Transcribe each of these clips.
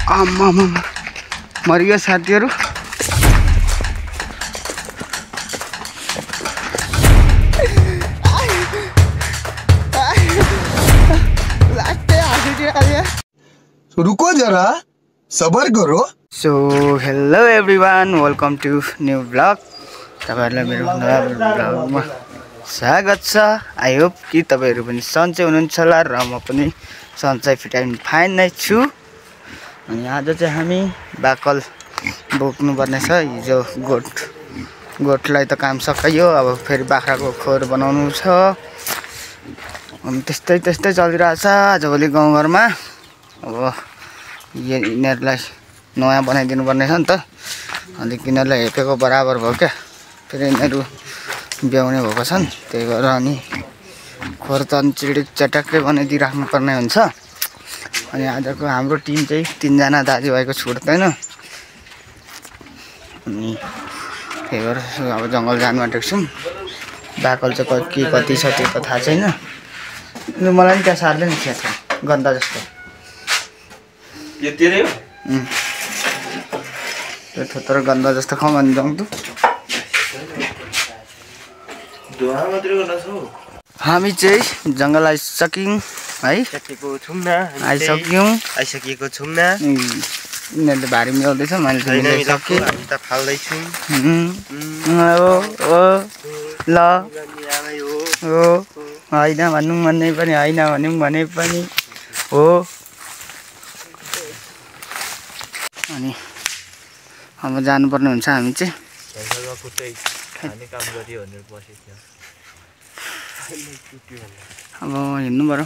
आम्मा मरियो साथीहरु। रुको जरा सबर करो। So hello everyone, welcome to new blog. तपाईहरुलाई मेरो नयाँ ब्लगमा स्वागत छ। आई होप कि तपाईहरु पनि सन्चै हुनुहुन्छ होला र म पनि सन्चै फिट एन्ड फाइन नै छु। अनि आज चाहिँ हामी बाकल बोक्नु पर्ने छ। हिजो गोठलाई त काम सकियो, अब फेरि बाख्राको खोर बनाउनु छ। अनि त्यस्तै चलिरहेछ आजभोलि गाउँघरमा। अब यिनीहरूलाई नयाँ बनाइदिनु पर्ने छ नि त, अनि यिनीहरूलाई हेपेको बराबर भयो क्या। फेरि यिनीहरू ब्याउने भएको छन्, त्यही भएर अनि खोर त चिडिक चटक्कै बनाइदिइ राख्नुपर्ने हुन्छ। अनि आजको हाम्रो टिम चाहिँ 3 जना दाजुभाइको छुट्दैन। अनि त्यही भएर अब जङ्गल जानु आँटेको छौँ। बाकल चाहिँ के कति छ त्यो त थाहा छैन। मलाई पनि त्यहाँ सार्दै नि थिएछ गन्दा जस्तो। यो तेरै हो? त्यो थोत्रो गन्दा जस्तो खाउँ अनि जाउँ त। हामी चाहिँ जङ्गल आइसक्यौँ है। आइसकेको छौँ न। यिनीहरूले भारी मिलाउँदैछ, मैले सकेँ हामी त फाल्दैछौँ। ल हो होइन भनौँ भन्ने पनि होइन, भनौँ भने पनि हो। अनि अब जानुपर्ने हुन्छ हामी चाहिँ। अब हिँड्नु पर्यो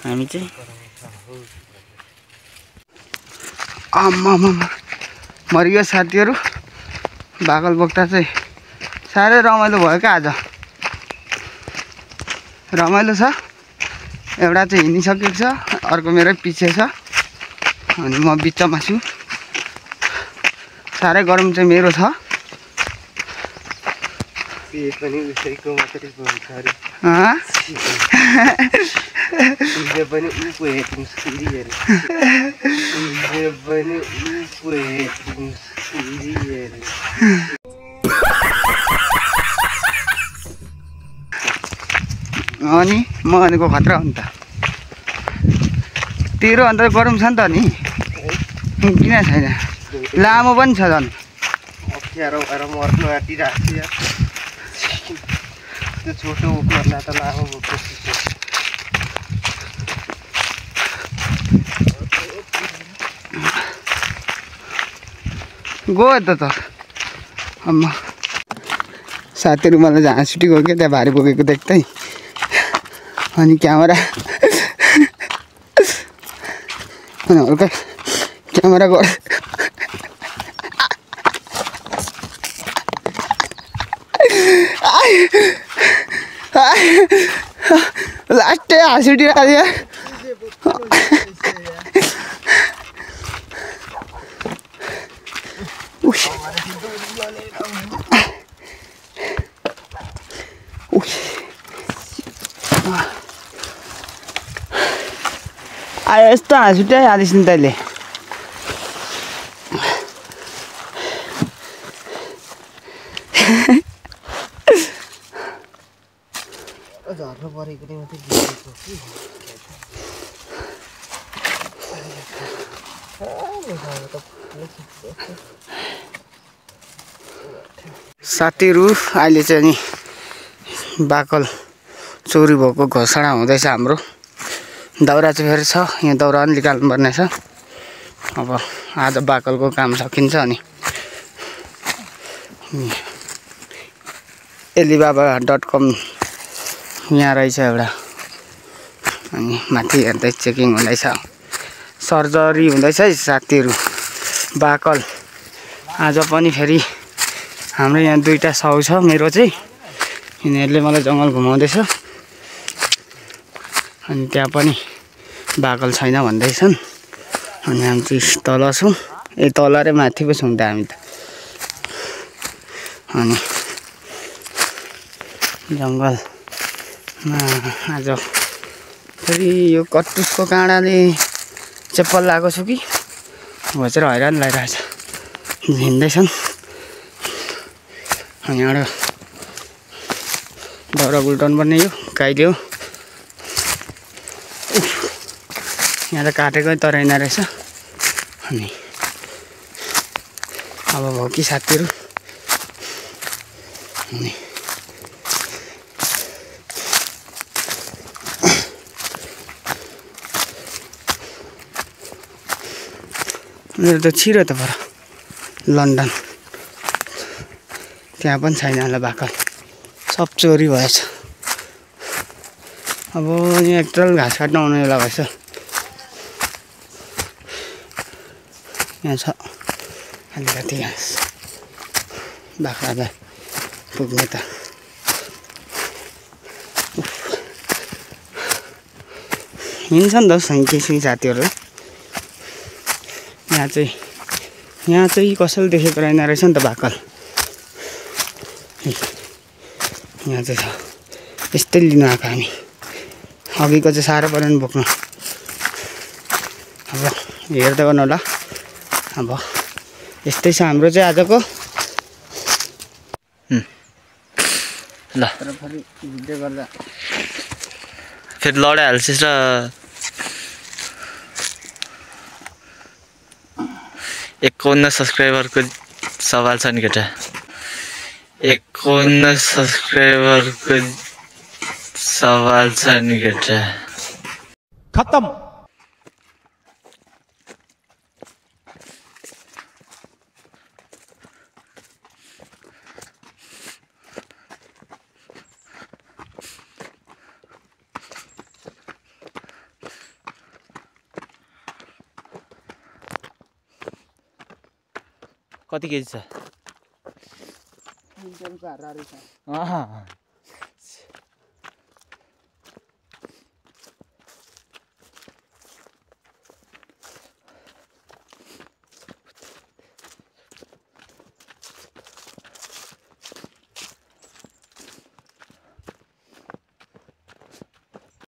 हामी चाहिँ। आम्मा मरियो साथीहरु। बाकल बोक्दा चाहिँ साह्रै रमाइलो भयो क्या आज। रमाइलो छ। एउटा चाहिँ हिँडिसकेको छ, अर्को मेरै पछि छ, अनि म बिचमा छु। साह्रै गरम चाहिँ मेरो छ। पनि उसैको मात्रै हुन्छ अरे। पनि उको हेर्नु सिरियल। पनि उको हेर्नु सिरियल। अनि म भनेको खतरा हो नि त। तेरो अन्त गरम छ नि त नि। किन छैन, लामो पनि छ झन्। अप्ठ्यारो भएर मर्नु आँटिरहेको छ। त्यो छोटो बोक्नुपर्ला त लामो बोक्छ। गयो त अम्मा। साथीहरू मलाई जहाँ छुट्टी गयो क्या, त्यहाँ भारी बोकेको देख्दै। अनि क्यामेरा अनि हल्का क्यामेरा गर। लास्टै हाँस उठिरहेको थियो। आयो यस्तो हाँस उठाइहालिस् नि तैँले। झर्नु परेकोले मात्रै गिरेको कि। साथीहरू अहिले चाहिँ नि बाकल चोरी भएको घोषणा हुँदैछ हाम्रो। दाउरा चाहिँ फेरि छ, यहाँ दाउरा पनि निकाल्नु पर्ने छ। अब आज बाकलको काम सकिन्छ। अनि alibaba.com यहाँ रहेछ एउटा। अनि माथि हेर्दै चेकिङ हुँदैछ, सर्जरी हुँदैछ है साथीहरू। बाकल आज पनि फेरि हाम्रो यहाँ 2टा साउ छ मेरो चाहिँ। यिनीहरूले मलाई जङ्गल घुमाउँदैछ। अनि त्यहाँ पनि बाकल छैन भन्दैछन्। अनि हामी चाहिँ तल छौँ, तल र माथि पो छौँ त हामी त। अनि जङ्गलमा आज फेरि यो कटुसको काँडाले चप्पल लगाएको छु कि घोचेर हैरान लागिरहेछ हिँड्दैछन् अनि यहाँबाट दाउरा उल्टाउनु पर्ने यो गाईले हो यहाँ त काटेकै तराइन रहेछ अनि अब भयो कि साथीहरू अनि मेरो त छिरो त पर लन्डन त्यहाँ पनि छैन होला बाकल सब चोरी भएछ अब यहाँ एकताल घाँस काट्न आउने बेला भएछ यहाँ छ अलिकति घाँस बाख्रालाई पुग्ने त हिँड्छ नि त केही साथीहरू यहाँ चाहिँ कसैले देखेको रहेन रहेछ नि त बाकल यहाँ चाहिँ छ यस्तै लिनु आएको हामी अघिको चाहिँ साह्रो पऱ्यो नि बोक्नु अब हेर्दै गर्नु होला अब यस्तै छ हाम्रो चाहिँ आजको ल भिडियो गर्दा फेरि लडाइहाल्छस् र एकाउन्न सब्सक्राइबरको सवाल छ नि केटा 51 सब्सक्राइबरको सवाल छ नि केटा खत्म कति केजी छ हारा रहेछ अँ